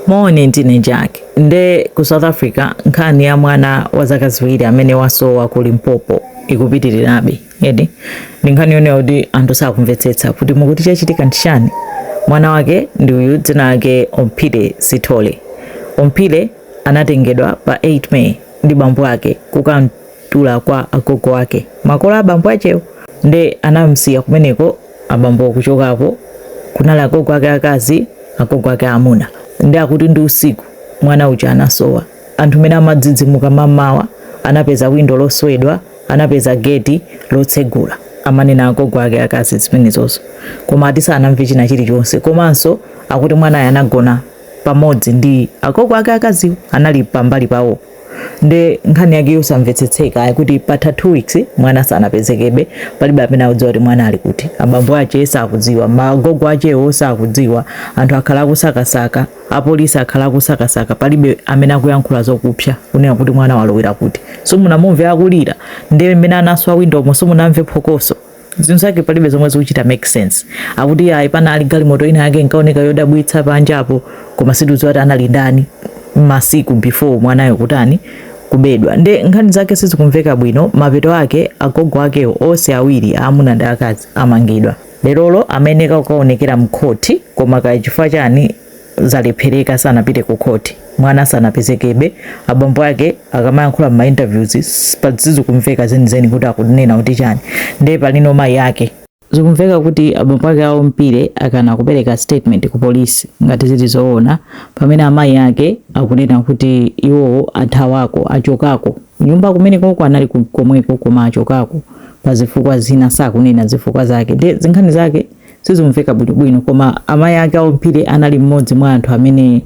Moni, ndine Jack. Nde ku South Africa nkhani ya mwana wa zaka 2 amene wasowa ku Limpopo ikupitirirabe, eti? Ndi nkhani yonena kuti anthu sakumvetsetsa kuti mukuti chachitika ndi chani. Mwana wake ndi uyu, dzina lake Omphile Sithole. Omphile anatengedwa pa 8 May ndi bambo ake kukamtula kwa agogo ake, makolo a bambo achewo. Nde anamsiya kumeneko, abambo kuchokapo. Kunali agogo ake akazi, agogo ake amuna. Ndi akuti ndi usiku mwana uja anasowa. Anthu mene amadzidzimuka mamawa anapeza windo loswedwa, anapeza geti lotsegula. Amanena agogo ake akazi zimenezozo, koma ati sanamve china chilichonse. Komanso akuti mwanayo anagona pamodzi ndi agogo ake akaziwo, anali pambali pawo. Nde nkhani yake yosamvetsetseka akuti patha 2 weeks mwana sanapezekebe. Palibe amene akudziwa kuti mwana ali kuti. Abambo ache sakudziwa, magogo achewo sakudziwa. Anthu akhala akusakasaka, apolisi akhala akusakasaka, palibe amene akuyankhula zokupsa kunena kuti mwana walowera kuti. Simunamumve akulira? Nde mmene anaswa windomo simunamve phokoso? Zinthu zake palibe zomwe zikuchita make sense. Akuti ayi, panali galimoto ina yake inkaoneka yodabwitsa panjapo, koma sitidziwa kuti anali ndani masiku before mwanayo kutani, kubedwa. Nde nkhani zake sizikumveka bwino. Mapeto ake agogo akewo onse awiri, aamuna ndi akazi, amangidwa lerolo. Amayeneka kukaonekera mkhoti, koma kaya chifukwa chani zalephereka, sanapite ku khoti. Mwana sanapezekebe. Abambo ake akamayankhula ma interviews sizikumveka zenizeni kuti akunena kuti chani. Nde palino mayi ake, zikumveka kuti abambo ake a Omphile akana kupereka statement ku polisi ngati zili zoona, pamene amayi ake akunena kuti iwowo athawako, achokako nyumba kumenekoko. Anali komweko koma achokako pa zifukwa zina, sakunena zifukwa zake. Nde zinkhani zake sizimveka bwinobwino, koma amayi ake a Omphile anali mmodzi mwa anthu amene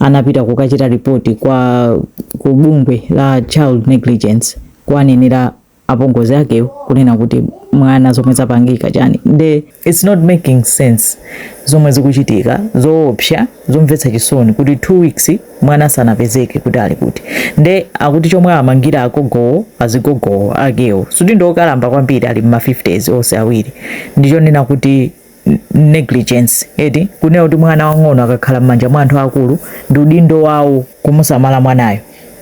anapita kukachita ripoti kwa ku bungwe la child negligence, kuanenera apongozi akewo kunena kuti mwana zomwe zapangika chani. Nde it's not making sense zomwe zikuchitika. Zoopsa, zomvetsa chisoni kuti 2 weeks mwana sanapezeke kuti ali kuti. Nde akuti chomwe amangira agogowo, azigogowo akewo, suti ndiokalamba kwambiri, ali mma 50s onse awiri, ndichonena kuti negligence, eti? Kunena kuti mwana wang'ono akakhala m'manja mwa anthu akulu, ndi udindo wawo kumusamala mwanayo.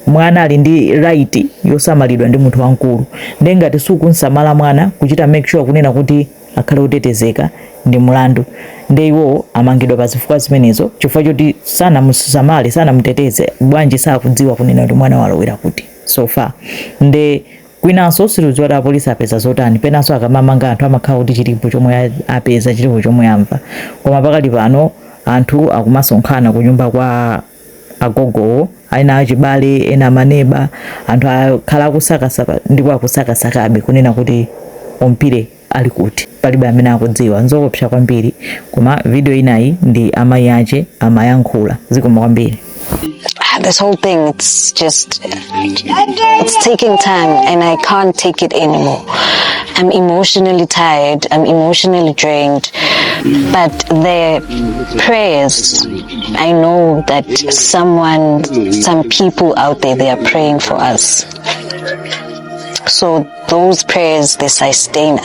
Mwana ali ndi right yosamalidwa ndi munthu wamkulu. Ndiye ngati sukunsamala mwana, kuchita make sure kunena kuti akhale otetezeka, ndi mulandu. Ndiye iwowo amangidwa pa zifukwa zimenezo, chifukwa choti sanamusamale, sanamuteteze. Bwanji sakudziwa kunena kuti mwana walowera kuti so far? Nde kwinanso sitidziwa kuti apolisi apeza zotani. Penanso akamamanga anthu amakhala kuti chilipo chomwe apeza, chilipo chomwe amva. Koma pakali pano anthu akumasonkhana kunyumba kwa agogowo, ena achibale, ena maneba. Anthu akhala akusakasaka ndipo akusakasakabe kunena kuti Omphile ali kuti. Palibe amene akudziwa. Nzoopsa kwambiri. Koma video inayi ndi amayi ache amayankhula. Zikoma kwambiri. This whole thing, it's just, it's taking time and I can't take it anymore. I'm emotionally tired, I'm emotionally drained, but the prayers, I know that someone, some people out there, they are praying for us. So those prayers, they sustain.